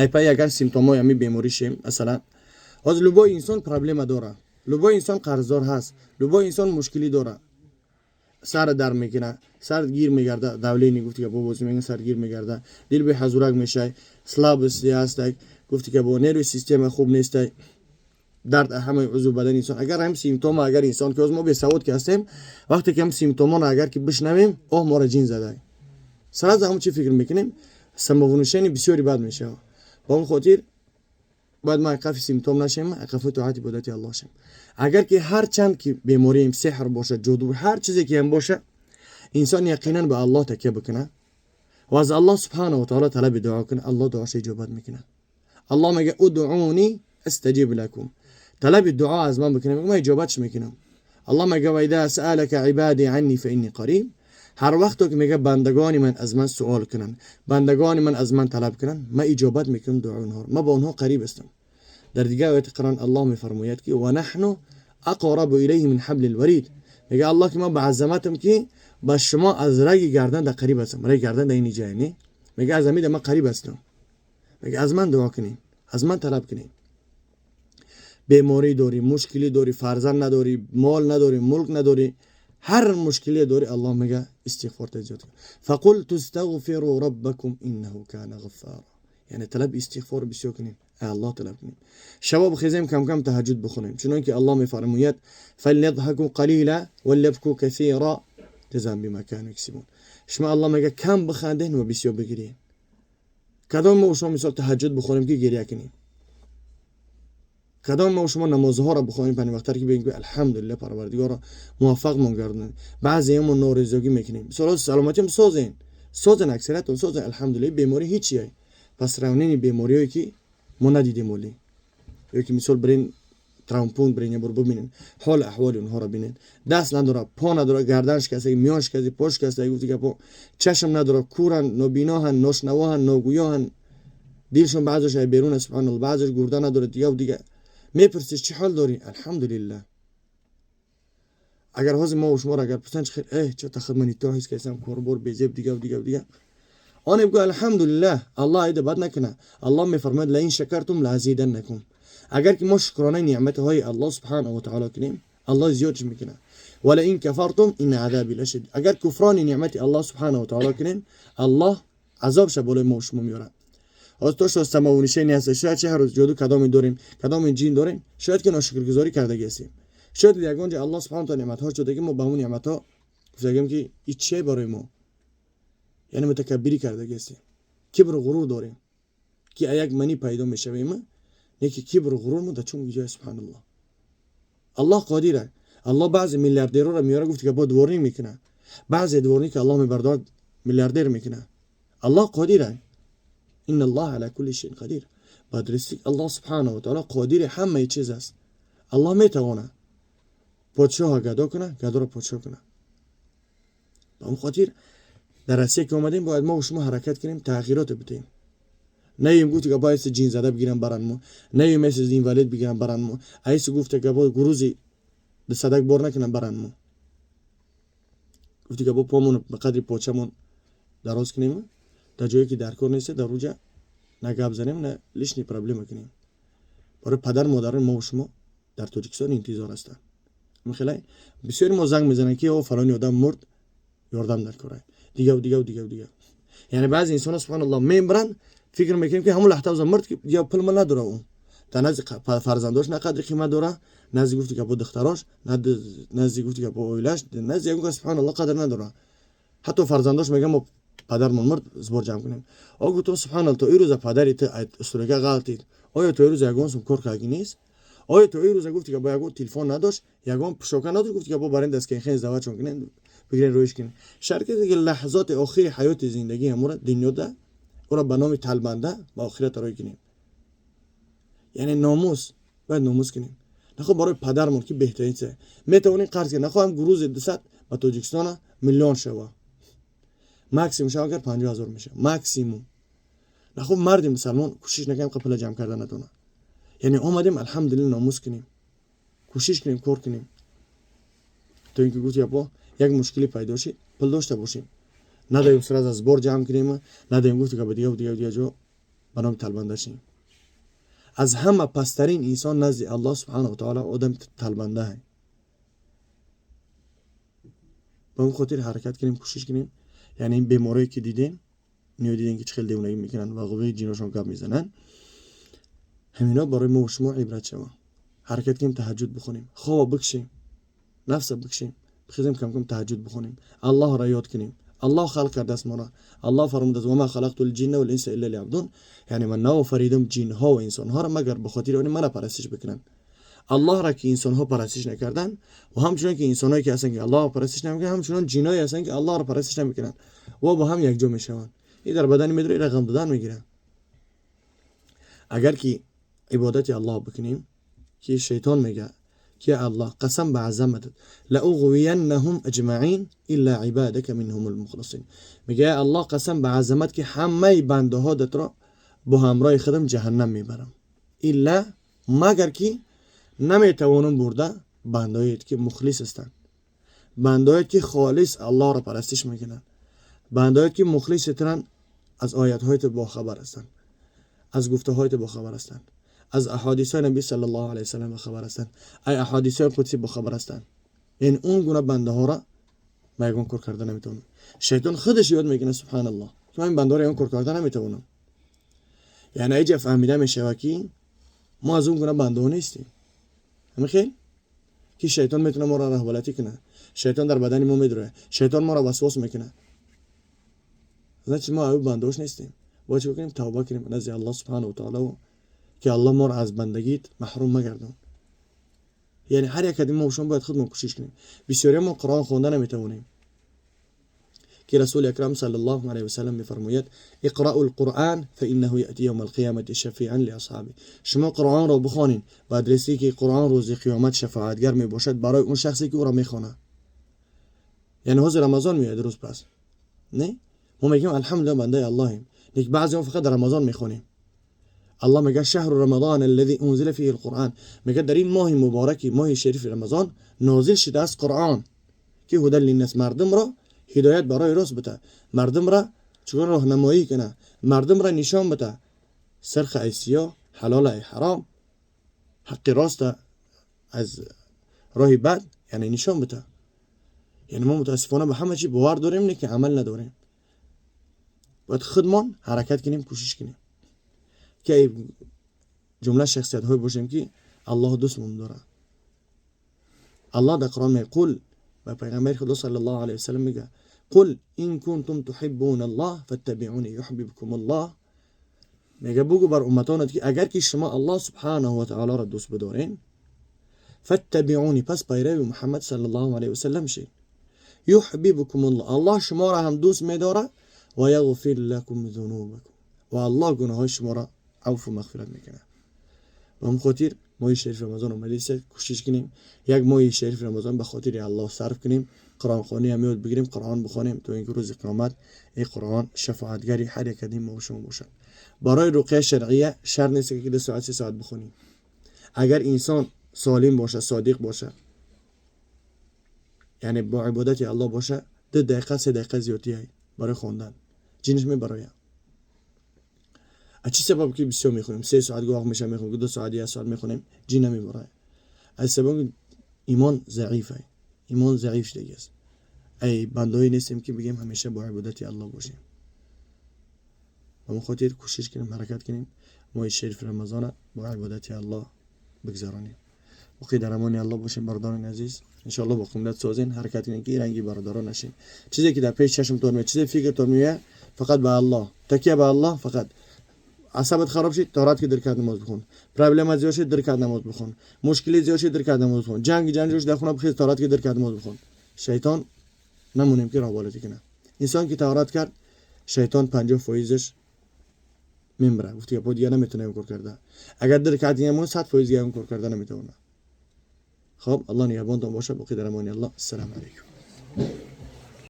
Айпай агар симптомҳои ҳамин беморӣ шем, масалан, ҳозир любой инсон проблема дора, любой инсон қарздор ҳаст, любой инсон мушкилӣ дора. Сар дар мекуна, сар гир мегарда, давление, гуфти ка бобози меган, сар гир мегарда, дил беҳазурак мешай, слабости ҳастай, гуфти ка бо нерви система хуб нестай, дард ҳамаи узви бадани инсон. Агар ҳам симптома, агар инсон ки ҳозир мо бесавод ки ҳастем, вақте ки ҳам симптоморо агар ки бишнавем, оҳ, моро ҷин задай, сразу ҳамон чи фикр мекунем, самовнушение бисёри бад мешавад. Ба он хотир бояд мо айқафи симптом нашем, айқафи тоати ибодати Аллоҳ шем. Агар ки ҳар чанд ки беморием, сеҳр бошад, ҷоду, ҳар чизе ки ҳам боша, инсон яқинан ба Аллоҳ такя бикунад ва аз Аллоҳ субҳанаҳу ва таоло талаби дуо кунад, Аллоҳ дуоша иҷобат мекунад. Аллоҳ мега: «Удъуни астаҷиб лакум». Талаби дуо аз ман бикунам, ман иҷобатш мекунам. Аллоҳ мега: «Ва иза саалака ибади анни фа инни қариб». Ҳар вақто ки мега бандагони ман аз ман суол кунанд, бандагони ман аз ман талаб кунанд, ман иҷобат мекунам дуои онҳоро, ман ба онҳо қариб ҳастам. Дар дигар ояти Қуръон Аллоҳ мефармояд, ки «Ва наҳну ақрабу илайҳи мин ҳабли лварид». Мега Аллоҳ, ки ман ба азаматам, ки ба шумо аз раги гардан да қариб ҳастам. Раги гардан да ини ҷай не, мега аз амида ман қариб ҳастам. Мега аз ман дуо кунед, аз ман талаб кунед. Беморӣ дорӣ, мушкилӣ дорӣ, фарзанд надорӣ, мол надорӣ, мулк надорӣ, ҳар мушкилие дорӣ, Аллоҳ мега истиғфорта зиёд кун. «Фақулту стағфиру роббакум иннаҳу кана ғаффара». Яъне талаби истиғфор бисёр кунем, Аллоҳ талаб кунем. Шабоб хезем, камкам таҳаҷҷуд бихонем, чунон ки Аллоҳ мефармояд: «Фалядҳаку қалила валябку касира ҷазан бима кану яксибун». Шумо, Аллоҳ мега, кам биханден ва бисёр бигирен. Кадом мо шумо мисол таҳаҷҷуд бихонем, ки гиря кунем? Кадом мо шумо намозҳоро бихонем панҷвақтар, ки бигӯем, ки алҳамдулилла, Парвардигоро, муваффақмон гардонед? Баъзеамон норизогӣ мекунем. Мисол, саломатиам созен, созен, аксариятон созен, алҳамдулилла. Беморӣ ҳичие по сравнению бемориҳое, ки мо надидем олӣ. Ё ки мисол бирен травмпункт, бирен, ябор бибинен, ҳоли аҳволи онҳоро бинен. Даст надора, по надора, гардан шикаста, миён шикаста, по шикаста, гуфти гапо, чашм надора, кӯран, нобиноҳан, ношнавоҳан, ногӯёҳан, дилшон баъзош ай берун, субҳаналло, баъзош гурда надорад, дигаву дига. Мепурсиш: «Чӣ ҳол дорӣ?» «Алҳамдулиллаҳ». Агар ҳозир мо шуморо агар пурсанд, хел чо тахад ман ито ҳис кардам, корбор безеб, дигаву дигаву дига, оне бигӯ: «Алҳамдулиллаҳ, Аллоҳ айда бад накуна». Аллоҳ мефармояд: «Лаин шакартум лаазиданнакум». Агар ки мо шукронаи неъматҳои Аллоҳ субҳанаҳу ва таоло кунем, Аллоҳ зиёдш мекунад. «Валаин кафартум инна азаби лашадид». Агар куфрони неъмати Аллоҳ субҳанаҳу ва таоло кунем, Аллоҳ азобша болои мо шумо меорад. Ҳозир то шо самовнушение ҳаст, шояд чи ҳар рӯз ҷоду кадоме дорем, кадоме ҷин дорем, шояд ки ношукргузорӣ кардагӣ ҳастем, шояд ягон ҷо Аллоҳ субҳана таала неъматҳош додагӣ, мо ба ҳамон неъматҳо гуфтагем, ки ин чие барои мо, яъне мутакаббирӣ кардагӣ ҳастем, кибру ғурур дорем, ки як манӣ пайдо мешавем, не ки кибру ғурур мо дар чун ҷоя. Субҳаналлоҳ, Аллоҳ қодира. Аллоҳ баъзе миллиардерора меёра, гуфти ки бо дворник мекунад, баъзе дворник Аллоҳ мебардорад, миллиардер мекунад. Аллоҳ қодира. Инна Аллоҳ ала кулли шайин қадир. Ба дурустӣ Аллоҳ субҳанаҳу ва таоло қодири ҳамаи чиз аст. Аллоҳ метавонад подшоҳа гадо кунад, гадоро подшоҳ кунад. Ба он хотир дар Россия ки омадем, бояд мо шумо ҳаракат кунем, тағйироте бидиҳем. Наем, гуфти гапо, айси ҷинзада бигирам баран мо, наем айси инвалид бигирам баран мо, айси, гуфта гапо, грузи дусадак бор накунам баран мо. Гуфти гапо, помон ба қадри почамон дароз кунем, дар ҷое ки дар кор нест, дар уҷа на гап занем, на лишний проблема кунем. Барои падар модарони мо шумо дар Тоҷикистон интизор ҳастанд. Михелай бисёри мо занг мезананд, ки о, фалони одам мурд, ёрдам дар кора, дигаву дигаву дигаву дига. Яъне баъзе инсонҳо, субҳаналлоҳ, мемиранд, фикр мекунем, ки ҳамон лаҳза мурд, ки дигар пул мал надора. Ӯ дар назди фарзандош на қадри қимат дора, назди, гуфти гапо, духтарош, назди, гуфти гапо, оилаш, назди ягон кас, субҳаналлоҳ, қадр надора. Ҳатто фарзандош мегӯян: «Мо падармон мурд, сбор ҷамъ кунем». О, гуфтам, субҳаналлоҳ, то ин рӯза падари ту стройка ғалтид, оё то ин рӯза ягон сум кор кардаги нест? Оё то ин рӯза, гуфти гапо, ягон телефон надошт, ягон пӯшока надошт, гуфти гапо, барин дасткенхен издавачон кунем, бигирен, рӯиш кунем? Шаркате ки лаҳзоти охири ҳаёти зиндагии ҳамура дунёда ӯро ба номи талбанда ба охират рой кунем. Яъне номус, бояд номус кунем. Нахо барои падармон, ки беҳтарин чизе метавонем қарз кунем, нахоҳам грузи 200 ба Тоҷикистона миллион шава, максимум шава, агар 50 000 мешава максимум. Нахо марди мусалмон кӯшиш накунем, қа пула ҷамъ карда натонад. Яъне омадем, алҳамдулилла, номус кунем, кӯшиш кунем, кор кунем, то ин ки, гуфти гапо, як мушкилӣ пайдо шид, пул дошта бошем. Надаем сразу сбор ҷамъ кунем, надаем, гуфти гапо, дигаву дигаву дига ҷо. Ба номи талбанда шем. Аз ҳама пасттарин инсон назди Аллоҳ субҳанаҳу ва таъоло одами талбанда. Ба он хотир ҳаракат кунем, кӯшиш кунем. Яъне ин беморое ки дидем, ниё дидем ки чӣ хел девонагӣ мекунанд ва ғӯғи ҷиношон гап мезананд, ҳамино барои мо шумо ибрат шаванд. Ҳаракат кунем, таҳаҷҷуд бихонем, хоба бикшем, нафса бикшем, бихезем, кам-кам таҳаҷҷуд бихонем, Аллоҳро ёд кунем. Аллоҳ халқ кардааст моро. Аллоҳ фармудааст: وما خلقت الجن والإنس إلا ليعبدون. Яъне ман наофаридам ҷинҳо ва инсонҳоро, магар ба хотири оне мана парастиш бикунанд. Аллоҳро ки инсонҳо парастиш накарданд, ва ҳамчунон ки инсонҳое ки ҳастанд, ки Аллоҳро парастиш намекунанд, ҳамчунон ҷинҳое ҳастанд, ки Аллоҳро парастиш намекунанд ва бо ҳам якҷо мешаванд. И дар бадани медро ира ғам додан мегиранд. Агар ки ибодати Аллоҳ бикунем, ки шайтон мега ки Аллоҳ қасам ба азаматат, لأغوينهم أجمعين إلا عبادك منهم المخلصين. Мега: Аллоҳ, қасам ба азамат, ки ҳамаи бандаҳодатро бо ҳамроҳи худам ҷаҳаннам мебарам, илла, магар ки наметавонам бурда бандаҳоед ки мухлис ҳастанд, бандаҳоед ки холис Аллоҳро парастиш мекунанд, бандаҳоед ки мухлиси туранд, аз оятҳои ту бохабар ҳастанд, аз гуфтаҳои ту бохабар ҳастанд, аз аҳодисҳои наби саллаллоҳу алайҳи васаллам бохабар ҳастанд, ай аҳодисҳои қудсӣ бохабар ҳастанд. Яъне он гуна бандаҳоро ба ягон кор карда наметавонам. Шайтон худаш ёд мекунад, субҳаналлоҳ, ки ман ин бандаҳоро ягон кор карда наметавонам. Яъне аиҷа фаҳмида мешавад, ки мо аз он гуна бандаҳо нестем. Ҳамин хел ки шайтон метавонад моро раҳбалатӣ кунад, шайтон дар бадани мо медурояд, шайтон моро васвос мекунад, значит, мо аю бандаҳош нестем. Бояд чӣ кунем? Тавба кунем назди Аллоҳ субҳанаҳу ва таъоло, ки Аллоҳ моро аз бандагит маҳрум магардон. Яъне ҳар як мо шумо бояд худмон кӯшиш кунем. Бисёре мо Қуръон хонда наметавонем, ки расули акрам саллаллоҳу алайҳи васаллам мефармояд: اقرأوا القرآن فإنه يأتي يوم القيامة شفيعا لأصحابه. Шумо Қуръонро бихонед, ба адреси ки Қуръон рӯзи қиёмат шафоатгар мебошад барои он шахсе ки ӯро мехонад. Яъне ҳозир Рамазон меояд рӯз пас, не, мо мегӯем: алҳамдулилла, бандаи Аллоҳем. Лекин баъзеҳо фақат дар Рамазон мехонем. Аллоҳ мега: شهر رمضان الذي أنزل فيه القرآن. Мега, дар ин моҳи мубораки, моҳи шарифи Рамазон нозил шудааст Қуръон, ки هدى للناس, мардумро ҳидоят барои рост бита, мардумро чигуна роҳнамоӣ куна, мардумро нишон бита сирх ай сиёҳ, ҳалол ай ҳаром, ҳаққи роста аз роҳи бад, яъне нишон бита. Яъне мо мутаассифона ба ҳама чи бовар дорем, лекин амал надорем. Бояд худмон ҳаракат кунем, кӯшиш кунем, ки ай ҷумла шахсиятҳое бошем, ки Аллоҳ дӯстмон дорад. Аллоҳ дар Қуръон мегӯяд: قل, ба пайғамбари худо саллаллоҳу алайҳи васаллам мегӯяд: قل إن كنتم تحبون الله فاتبعوني يحببكم الله. Мега, бугӯ бар умматонат, ки агар ки шумо Аллоҳ субҳанаҳу ва таолоро дӯст бидорен, فاتبعوني, пас пайрави Муҳаммад саллаллоҳу алайҳи васаллам шед, يحببكم الله, Аллоҳ шуморо ҳам дӯст медорад, ويغفر لكم ذنوبكم, ва Аллоҳ гуноҳҳои шуморо авфу мағфират мекунад. Ба ҳамин хотир моҳи шарифи Рамазон омадист, кӯшиш кунем, як моҳи шарифи Рамазон ба хотири Аллоҳ сарф кунем, қуръонхонӣ ҳам ёд бигирем, Қуръон бихонем, то ин ки рӯзи қиёмат ин Қуръон шафоатгари ҳар як аз мо шумо бошад. Барои руқия шаръия шарт нест, ки 2 соат, 3 соат бихонем. Агар инсон солим бошад, содиқ бошад, яъне бо ибодати Аллоҳ бошад, 2 дақиқа, 3 дақиқа зиёдтия барои хондан ҷинш мебарояд. Аз чӣ сабаб ки бисёр мехонем, 3 соат гоҳ меша мехонем, 2 соат, як соат мехонем, ҷин намебарояд? Аз сабаби имон заиф, имон заиф шудагиаст. Ай бандаҳое нестем, ки бигем ҳамеша бо ибодати Аллоҳ бошем. Ба мо хотир кӯшиш кунем, ҳаракат кунем, моҳи шарифи Рамазона бо ибодати Аллоҳ бигзаронем. Боқӣ дар амони Аллоҳ бошем, бародарони азиз. Иншоалло бо қумдат созен, ҳаракат кунем, ки ранги бародарон нашем. Чизе ки дар пеш чашмтон меяд, чизе фикртон меояд, фақат ба Аллоҳ такя, ба Аллоҳ. Фақат асабат хароб шид, тоҳарат ки, ду ракат намоз бихон. Проблема зиёд шид, ду ракат намоз бихон. Мушкили зиёд шид, ду ракат намоз бихон. Ҷанг ҷанҷол шид дар хона, бихез, тоҳарат ки, ду ракат намоз бихон. Шайтон намонем, ки роҳбалатӣ кунад. Инсон ки тоҳарат кард, шайтон 50 фоизаш мембара. Гуфти гапо, дига наметавона кор карда. Агар ду ракат дига, 100% дига кор карда наметавона. Хоб, Аллоҳ нигаҳбонтон бошад. Боқӣ дар амони Аллоҳ. Ассалому алайкум.